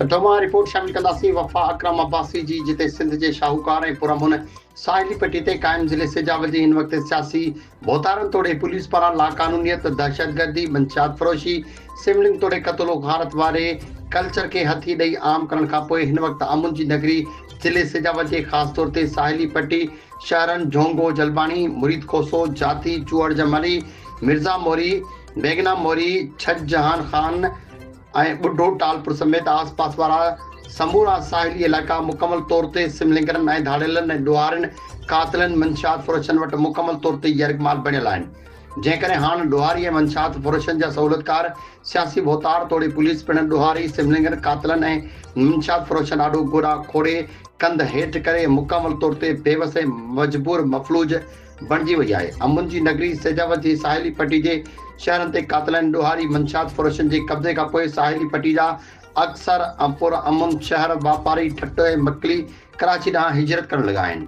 ٺٽو مان رپورٽ شامل ڪنداسين وفا اڪرم عباسي جي جتي سنڌ جي شاهوڪار ۽ پرامن ساحلي پٽي تي قائم ضلعي سجاول جي هن وقت سياسي ڀوتارن توڙي پوليس پاران لاقانونيت، دهشتگردي، منشيات فروشي، سملنگ توڙي قتل و غارت واري ڪلچر کي هٿي ڏئي عام ڪرڻ کانپوء هن وقت امن جي نگري ضلعي سجاول جي خاص طور تي ساحلي پٽي شهرن جهونگو جلباڻي، مريد کوسو، جاتي، چوهڙ جمالي، مرزا موري، ميگهنا موري، ڇڄ جهان خان، ۽ ٻڍو ٽالپر سميت آس پاس وارا سمورا ساحلي علائقا مڪمل طور تي سملنگرن ۽ ڌاڙيلن ۽ ڏوهارين، قاتلن، منشيات فروشن وٽ مڪمل طور تي يرغمال بڻيل آهن. جنهن ڪري هاڻ ڏوهاري ۽ منشيات فروشن جا سهولتڪار، سياسي ڀوتار توڙي پوليس پڻ ڏوهاري، سملنگر، قاتلن ۽ منشيات فروشن آڏو گوڏا کوڙي ڪنڌ هيٺ ڪري مڪمل طور تي بيوس ۽ مجبور مفلوج بڻجي وئي آهي. امن جي نگري سيجاوت جي ساحلي پٽي جي شهرن تي قاتلن، ڏوهاري، منشيات فروشن جي قبضي کانپوء ساحلي پٽي جا اڪثر پر امن شهر واپاري ٺٽو ۽ مڪلي ڪراچي ڏانهن هجرت ڪرڻ لڳا آهن.